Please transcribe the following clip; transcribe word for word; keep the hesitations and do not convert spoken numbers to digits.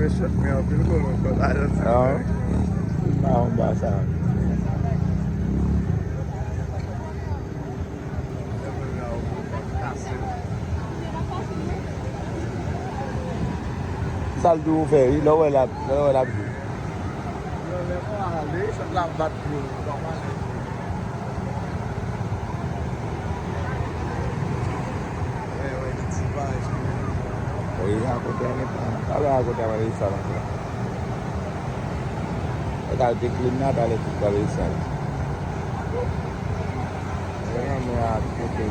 Chòt mwen anpil kolon kòt ajan. Ah, m pa anba sa. Sa l di w fè, wi, lè w wè l ap, lè w wè l ap jwe. Lè w wè l ap pale, sa l ap bat pou l, pa pale. Wi, rakonte a, pa rakonte a, pale sa la. E ka deklin la, pale tout, pale sa. Mwen renmen a kote